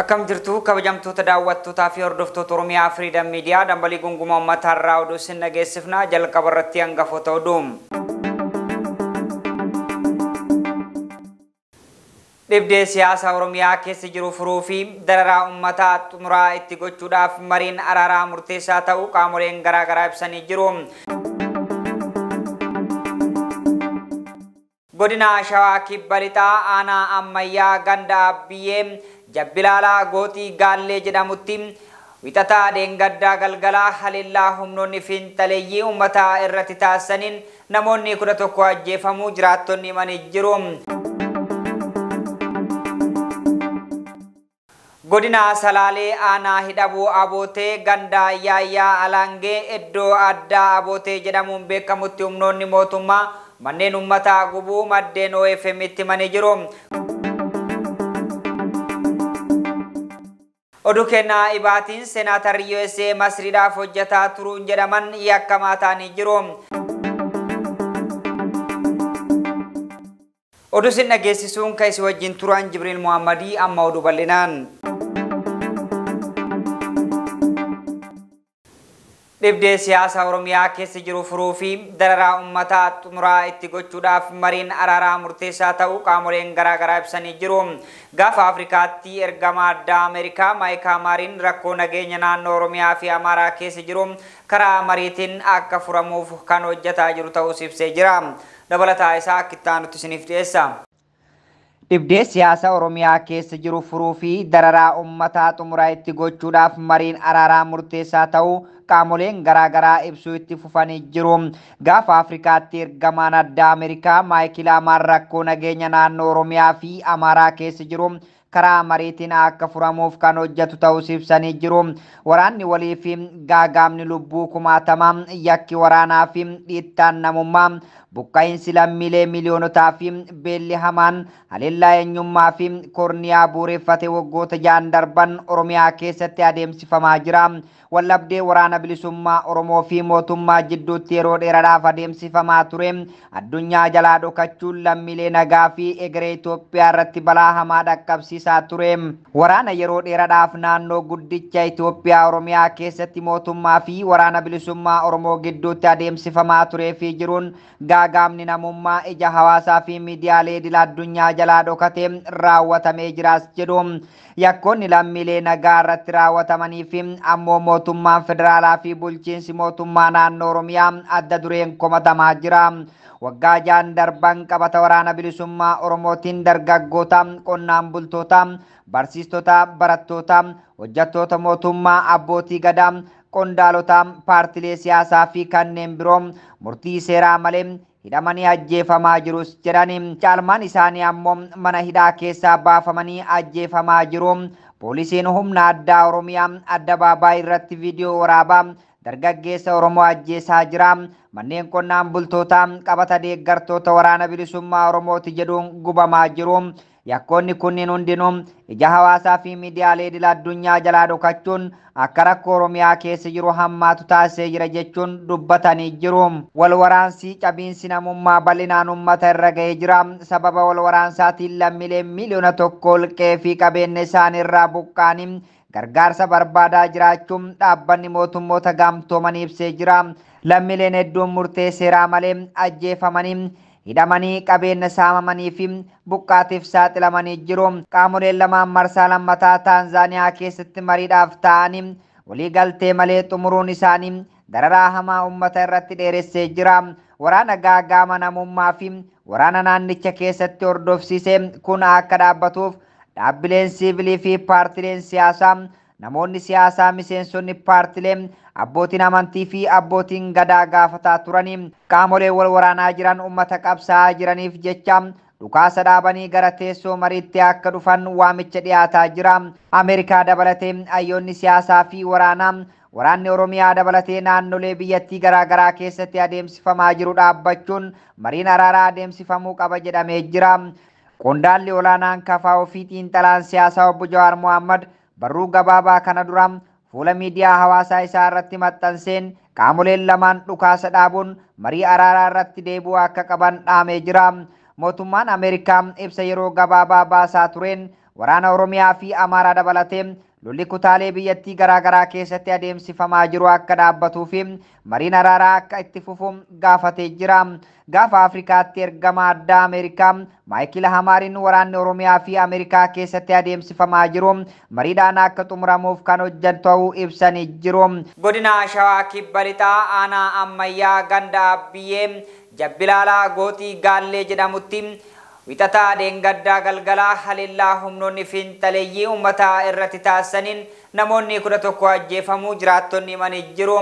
Akkam jirtu kabajamtoota daawwattootaa fi hordoftoota Oromiyaa Freedom Media dambalii gungumaa uummataa irraa oduu isin dhageessifna. Jalqaba irratti hangafoota oduu. Dhibdee siyaasaa Oromiyaa keessa jiru furuu fi dararaa uummataa xumuraa itti gochuudhaaf mariin araaraa murteessaa ta'uu qaamoleen garaagaraa ibsanii jiru. Godina Shawaa Kibba Lixaa aanaa ammayyaa ganda Abbiyyee Jabbilaalaa Gooxii Gaallee jedhamutti wixataa dheengaddaa galgalaa haleellaa humnoonni fiinxaleeyyii uummataa irratti taasisaniin namoonni 11 ajjeefamuu jiraattonni himanii jiru. Godina Salaalee aanaa Hidhabuu Abootee ganda Yaayyaa Alaangee iddoo addaa Abootee jedhamuun beekamutti humnoonni mootummaa manneen uummataa gubuu maddeen OFM itti himanii jiru. Oduu kennaa Ibaatiin Seenaatarri USA Masriidhaaf hojjetaa turuun jedhaman yakkamaa ta'anii jiru. Oduu isin dhageessisuun kan isin wajjin turan Jibriil Muhammadii. Amma oduu bal'inaan. Dhibdee siyaasaa Oromiyaa keessa jiru furuu fi dararaa uummataa xumuraa itti gochuudhaaf mariin araaraa murteessaa ta'uu qaamoleen garaagaraa ibsanii jiru. Gaafa Afrikaatti ergama addaa Ameerikaa Maayik Haamariin rakkoo nageenya naannoo Oromiyaa fi Amaaraa keessa jiru karaa mariitiin akka furamuuf kan hojjetaa jiru ta'uus ibsee jira. Dabalataa isaa akka itti aanutti isiniif dhiyeessa. Dhibdee siyaasaa Oromiyaa keessa jiru furuu fi dararaa uummataa xumuraa itti gochuudhaaf mariin araaraa murteessaa ta'uu qaamoleen garaagaraa ibsuu itti fufanii jiru. Gaafa Afrikaatti ergamaan addaa Ameerikaa Maayikil Haamaar rakkoo nageenya naannoo Oromiyaa fi Amaaraa keessa jiru karaa mariitiin akka furamuuf kan hojjetu ta'uus ibsanii jiru. Waraanni walii fi gaagaamni lubbuu kumaatamaa, yakki waraanaa fi dhiittaan namummaa, buqqa'iinsi lammiilee miiliyoonotaa fi beelli hamaan haleellaa eenyummaa fi korniyaa bu'uureffate waggoota 6 darban Oromiyaa keessatti adeemsifamaa jira. Wallabdee waraana bilisummaa Oromoo fi mootummaa jidduutti yeroo dheeraadhaaf adeemsifamaa ture. Addunyaa jalaa dhokachuun lammiilee nagaa fi egeree Itoophiyaa irratti balaa hamaa dhaqqabsiisaa ture. Waraana yeroo dheeraadhaaf naannoo guddicha Itoophiyaa Oromiyaa keessatti mootummaa fi waraana bilisummaa Oromoo gidduutti adeemsifamaa turee fi jiruun gaagaamni namummaa ija hawaasaa fi miidiyaalee idil addunyaa jalaa dhokatee raawwatamee jiraas jedhu. Yakkoonni lammiilee nagaa irratti raawwatamanii fi ammoo mootummaan federaalaa fi bulchiinsi mootummaa naannoo Oromiyaa adda dureen komatamaa jira. Waggaa 6 darban qabata waraana bilisummaa Oromootiin dargaggoota, qonnaan bultoota, barsiistota, barattoota, hojjettoota mootummaa, abbootii gadaa, qondaalota, paartilee siyaasaa fi kanneen biroo murtii seeraa malee hidhamanii ajjeefamaa jirus jedhani. Caalmaan isaanii ammoo mana hidhaa keessaa baafamanii ajjeefamaa jiru. Poolisiin humna addaa Oromiyaa addabaabaayii irratti viidiyoo waraabaa dargaggeessa Oromoo ajjeesaa jira. Manneen qonnaan bultootaa qabata deeggartoota waraana bilisummaa Oromooti jedhuun gubamaa jiru. Yakkoonni kunniin hundinuu ija hawaasaa fi miidiyaalee idil addunyaa jalaa dhokachuun akka rakkoo Oromiyaa keessa jiru hammaatu taasisee jira jechuun dubbatanii jiru. Wal waraansi cabiinsi namummaa bal'inaan uummata irra ga'ee jira. Sababa wal waraansaatiin lammiileen miiliyoona 1 ol qe'ee fi qabeenya isaanii irraa buqqa'anii gargaarsa barbaadaa jiraachuun dhaabbanni mootummoota gamtoomanii ibsee jira. Lammiileen hedduun murtee seeraa malee ajjeefamanii hidhamanii qabeenya saamamanii fi buqqaatiif saaxilamanii jiru. Qaamoleen lamaan marsaa lammataa Taanzaaniyaa keessatti mariidhaaf ta'anii waliigaltee malee xumuruun isaanii dararaa hamaa uummata irratti dheeressee jira. Waraana gaagaama namummaa fi waraana naannicha keessatti hordofsiise kun akka dhaabbatuuf dhaabbileen siivilii fi paartileen siyaasaa, namoonni siyaasaa, miseensonni paartilee, abbootiin amantii fi abbootiin gadaa gaafataa turanii qaamoleen wal waraanaa jiran uummata qabsaa'aa jiraniif jecha dhukaasa dhaabanii gara teessoo mariitti akka dhufan waamicha dhiyaataa jira. Ameerikaa dabalatee hayyoonni siyaasaa fi waraanaa waraanni Oromiyaa dabalatee naannolee biyyattii garaagaraa keessatti adeemsifamaa jiru dhaabbachuun mariin araaraa adeemsifamuu qaba jedhamee jira. Qondaalli olaanaan KFO fi xiinxalaan siyaasaa obbo Jawaar Mohammad barruu gabaabaa kana dura fuula miidiyaa hawaasaa isaa irratti maxxanseen qaamoleen lamaan dhukaasa dhaabuun marii araaraa irratti deebi'uu akka qaban dhaamee jira. Mootummaan Ameerikaa ibsa yeroo gabaabaa baasaa tureen Waraana Oromiyaa fi Amaaraa dabalatee lolli kutaalee biyyattii garaagaraa keessatti adeemsifamaa jiru akka dhaabbatuu fi mariin araaraa akka itti fufu gaafatee jira. Gaafa Afrikaatti ergama addaa Ameerikaa Maayikil Hamaariin waraanni Oromiyaa fi Ameerikaa keessatti adeemsifamaa jiru mariidhaan akka xumuramuuf kan hojjetu ta'uu ibsanii jiru. Godina Shawaa Kibba Lixaa aanaa ammayyaa ganda Abbiyyee Jabbilaalaa Gooxii Gaallee jedhamutti Wixataa dheengaddaa galgalaa haleellaa humnoonni fiinxaleeyyii uummataa irratti taasisaniin namoonni 11 ajjeefamuu jiraattonni himanii jiru.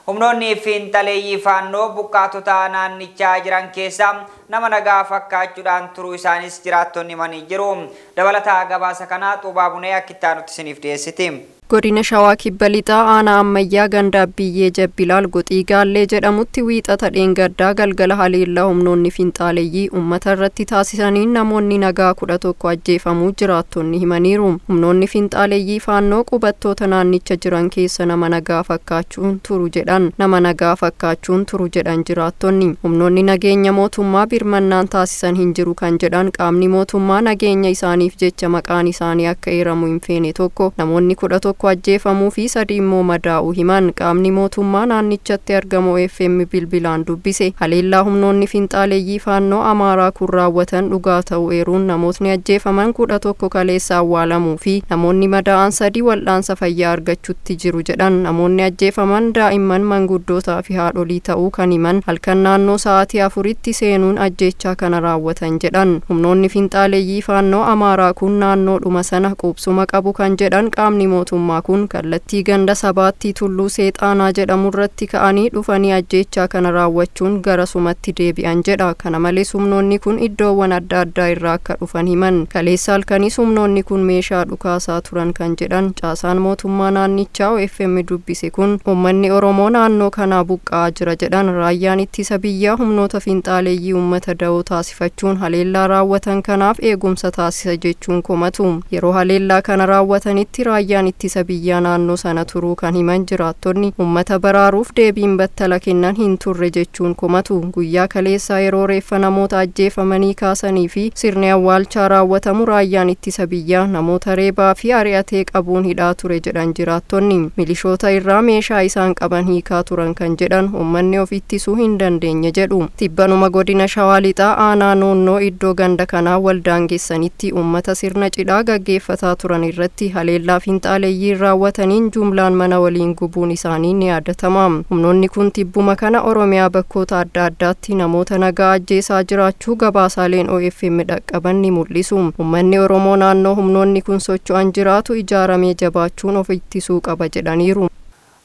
Humnoonni fiinxaleeyyii faannoo buqqaatota naannichaa jiran keessaa nama nagaa fakkaachuudhaan turuu isaanis jiraattonni himanii jiru. Dabalataa gabaasa kanaa Xuubaa Bunee akka itti aanutti isiniif dhiyeessiti. Godina Shawaa Kibba Lixaa aanaa ammayyaa ganda Abbiyyee Jabbilaal Goxii Gaallee jedhamutti wiixata dheengaddaa galgala haleellaa humnoonni fiinxaaleeyyii uummata irratti taasisaniin namoonni nagaa 11 ajjeefamuu jiraattonni himaniiru. Humnoonni fiinxaaleeyyii faannoo qubattoota naannicha jiran keessa nama nagaa fakkaachuun turu jedhan. Nama nagaa fakkaachuun turu jedhan jiraattonni. Humnoonni nageenya mootummaa birmannaan taasisan hin jiru kan jedhan qaamni mootummaa nageenya isaaniif jecha maqaan isaanii akka eeramu hin feene tokko namoonni 11 ajjeefamuu fi 3 immoo madaa'uu himan. Qaamni mootummaa naannichatti argamu FM bilbilaan dubbise. Haleellaa humnoonni fiinxaaleeyyii faannoo Amaaraa kun raawwatan dhugaa ta'uu eeruun namootni ajjeefaman 11 kaleessa awwaalamuu fi namoonni madaa'an 3 wal'aansa fayyaa argachuutti jiru jedhan. Namoonni ajjeefaman daa'imman manguddootaa fi haadholii ta'uu kan himan halkan naannoo sa'aatii 4tti seenuun ajjeechaa kana raawwatan jedhan. Humnoonni fiinxaaleeyyii faannoo Amaaraa kun naannoodhuma sana qubsuma qabu kan jedhan qaamni mootummaa kun kallattii ganda sabaatti tulluu seexaanaa jedhamu irratti ka'anii dhufanii ajjeechaa kana raawwachuun gara sumatti deebi'an jedha. Kana malees humnoonni kun iddoowwan adda addaa irraa akka dhufan himan. Kaleessa halkanis humnoonni kun meeshaa dhukaasaa turan kan jedhan caasaan mootummaa naannichaa OFM dubbise kun uummanni Oromoo naannoo kanaa buqqa'aa jira jedhan. Raayyaan ittisa biyyaa humnoota fiinxaaleeyyii uummata da'oo taasifachuun haleellaa raawwatan kanaaf eegumsa taasisa jechuun komatu. Yeroo haleellaa kana raawwatanitti raayyaan ittisa biyyaa naannoo sana turuu kan himan jiraattonni uummata baraaruuf deebiin battala kennan hin turre jechuun komatu. Guyyaa kaleessaa yeroo reeffa namoota ajjeefamanii kaasanii fi sirni awwaalchaa raawwatamu raayyaan ittisa biyyaa namoota reebaa fi ari'atee qabuun hidhaa ture jedhan jiraattonni. Milishoota irraa meeshaa isaan qaban hiikaa turan kan jedhan uummanni of ittisuu hin dandeenye jedhu. Tibbanuma godina Shawaa Lixaa aanaa noonnoo iddoo ganda kanaa waldaangeessanitti uummata sirna cidhaa gaggeeffataa turan irratti haleellaa fiinxaaleeyyii raawwataniin jumlaan mana waliin gubuun isaanii ni yaadatama. Humnoonni kun tibbuma kana Oromiyaa bakkoota adda addaatti namoota nagaa ajjeesaa jiraachuu gabaasaaleen OFM dhaqqaban ni mul'isu. Uummanni Oromoo naannoo humnoonni kun socho'an jiraatu ijaaramee jabaachuun of ittisuu qaba jedhaniiru.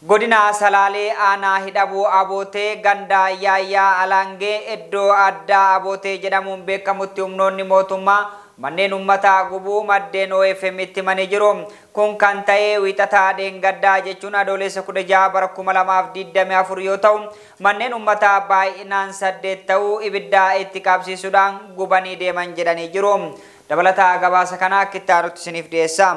Godina Salaalee aanaa Hidhabuu Abootee ganda Yaayyaa Alaangee iddoo addaa Abootee jedhamuun beekamutti humnoonni mootummaa manneen uummataa gubuu maddeen OFM itti himanii jiru. Kun kan ta'e wiixataa dheengaddaa jechuun adoolessa 16 bara 2024 yoo ta'u manneen uummataa baay'inaan 8 ta'uu ibiddaa itti qabsiisuudhaan gubanii deeman jedhanii jiru. Dabalataa gabaasa kanaa akka itti aanutti isiniif dhiyeessa.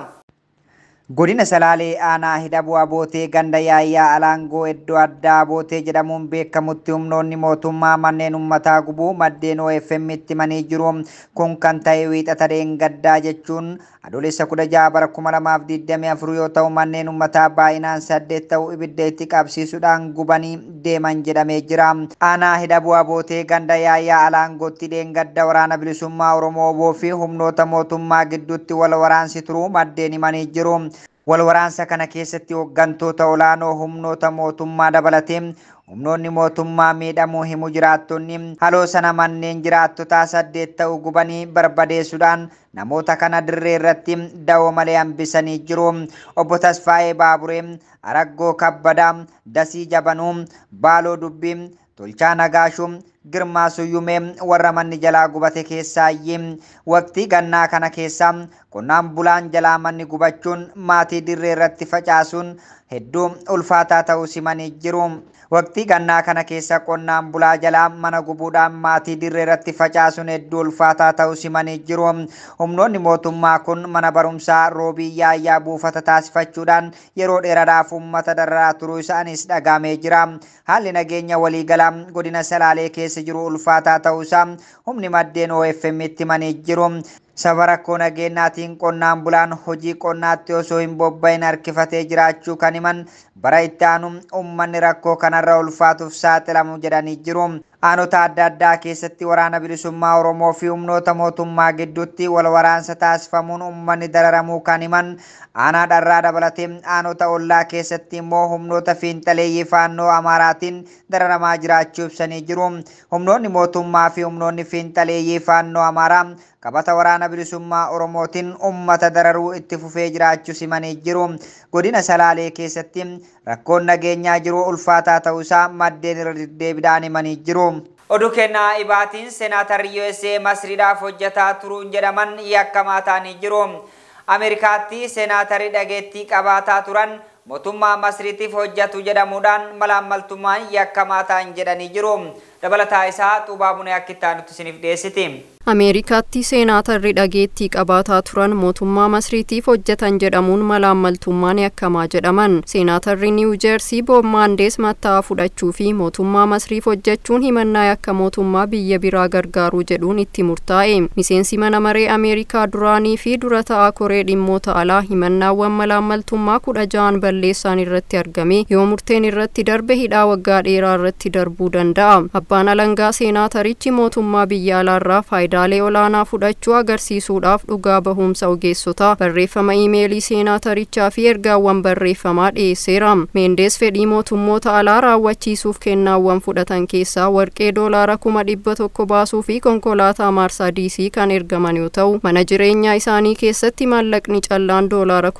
Godina Salaalee aanaa Hidhabuu Abootee ganda Yaayyaa Alaangoo iddoo addaa Abootee jedhamuun beekamutti humnoonni mootummaa manneen uummataa gubuu maddeen OFM itti himanii jiru. Kun kan ta'e wiixata dheengaddaa jechuun adoolessa 16 bara 2024 yoo ta'u manneen uummataa baay'inaan 8 ta'uu ibidda itti qabsiisuudhaan gubanii deeman jedhamee jira. Aanaa Hidhabuu Abootee ganda Yaayyaa Alaangootti dheengadda waraana bilisummaa Oromoo oboo fi humnoota mootummaa gidduutti wal waraansi turuu maddeen himanii jiru. Wal waraansa kana keessatti hooggantoota olaanoo humnoota mootummaa dabalatee humnoonni mootummaa miidhamuu himu jiraattonni haloo sana manneen jiraattotaa 8 ta'uu gubanii barbadeessuudhaan namoota kana dirree irratti da'oo malee hambisanii jiru. Obbo Tasfaayee Baaburee, Araggoo Kabbadaa, Dasii Jabanuu, Baaloo Dubbii, Tolchaa Nagaashuu, Girmaa Suyyumee warra manni jalaa gubate keessaayyee waqtii gannaa kana keessa qonnaan bulaan jalaa manni gubachuun maatii dirree irratti facaasuun hedduu ulfaataa ta'uu simanii jiru. Waqtii gannaa kana keessa qonnaan bulaa jalaa mana gubuudhaan maatii dirree irratti facaasuun hedduu ulfaataa ta'uu simanii jiru. Humnoonni mootummaa kun mana barumsaa Roobii Yaayyaa buufata taasifachuudhaan yeroo dheeraadhaaf uummata dararaa turuu isaanis dhagahamee jira. Haalli nageenya waliigalaa godina Salaalee keessa jiru ulfaataa ta'uu isaa humni maddeen OFM itti himanii jiru. Saba rakkoo nageenyaatiin qonnaan bulaan hojii qonnaatti osoo hin bobba'in harkifatee jiraachuu kan himan bara itti aanu uummanni rakkoo kanarra ulfaatuuf saaxilamu jedhanii jiru. Aanota adda addaa keessatti waraana bilisummaa Oromoo fi humnoota mootummaa gidduutti wal waraansa taasifamuun uummanni dararamuu kan himan aanaa dharraa dabalatee aanota ollaa keessatti immoo humnoota fiinxaleeyyii faannoo Amaaraatiin dararamaa jiraachuu ibsanii jiru. Humnoonni mootummaa fi humnoonni fiinxaleeyyii faannoo Amaaraa qabata waraana bilisummaa Oromootiin uummata dararuu itti fufee jiraachuu simanii jiru. Godina Salaalee keessatti rakkoon nageenyaa jiru ulfaataa ta'uusaa maddeen irra deddeebiidhaan himanii jiru. Oduu kennaa ibaatiin seenaatarri USA Masriidhaaf hojjetaa turuun jedhaman yakkamaa ta'anii jiru. Ameerikaatti seenaatarii dhageettii qabaataa turan mootummaa Masriitiif hojjetu jedhamuudhaan malaammaltummaan yakkamaa ta'an jedhanii jiru. Dabalataa isaa Xuubaa Bunee akka itti aanutti isiniif dhiyeessiti. Ameerikaatti seenaatarri dhageettii qabaataa turan mootummaa Masriitiif hojjetan jedhamuun malaammaltummaan yakkamaa jedhaman. Seenaatarri Niiw Jeersii Boob Maandees matta'aa fudhachuu fi mootummaa Masriif hojjechuun himannaa yakka mootummaa biyya biraa gargaaruu jedhuun itti murtaa'e. Miseensi mana maree Ameerikaa duraanii fi dura ta'aa koree dhimmoota alaa himannaawwan malaammaltummaa 16 balleessaan irratti argame yoo murteen irratti darbe hidhaa waggaa dheeraa irratti darbuu danda'a. Abbaan alangaa seenaatarichi mootummaa biyya alaarraa faayidaalee olaanaa fudhachuu agarsiisuudhaaf dhugaa bahuumsa ogeessotaa barreeffama iimeelii seenaatarichaa fi ergaawwan barreeffamaa dhiyeesseera. Meendees fedhii mootummoota alaa raawwachiisuuf kennaawwan fudhatan keessaa warqee doolaara 100,000 baasuu fi konkolaataa Maarsaadiisii kan ergaman yoo ta'u, mana jireenyaa isaanii keessatti maallaqni callaan doolaara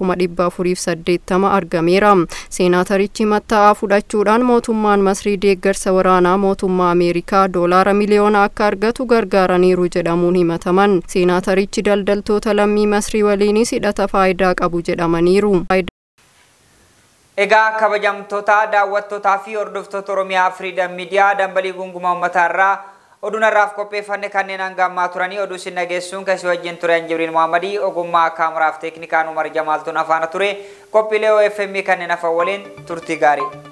480,000 argameera. Seenaatarichi matta'aa fudhachuudhaan mootummaan Masrii deeggarsa waraanaa mootummaa Ameerikaa doolaara miliyoona akka argatu gargaaraniiru jedhamuun himataman. Seenaatarichi daldaltoota lammii Masrii waliinis hidhata faayidaa qabu jedhamaniiru. Egaa kabajamtoota daawwattootaa fi hordoftoota Oromiyaa Freedom Media dambalii gungumaa uummataarraa oduun har'aaf qopheeffanne kanneen hanga ammaa turanii oduu isin dhageessuun kan isin wajjin ture Jibriil Muhammadii ogummaa kaameraaf teeknikaan Umar Jamaaltuun afaana ture qophiilee OFM kanneen hafan waliin turtii gaarii.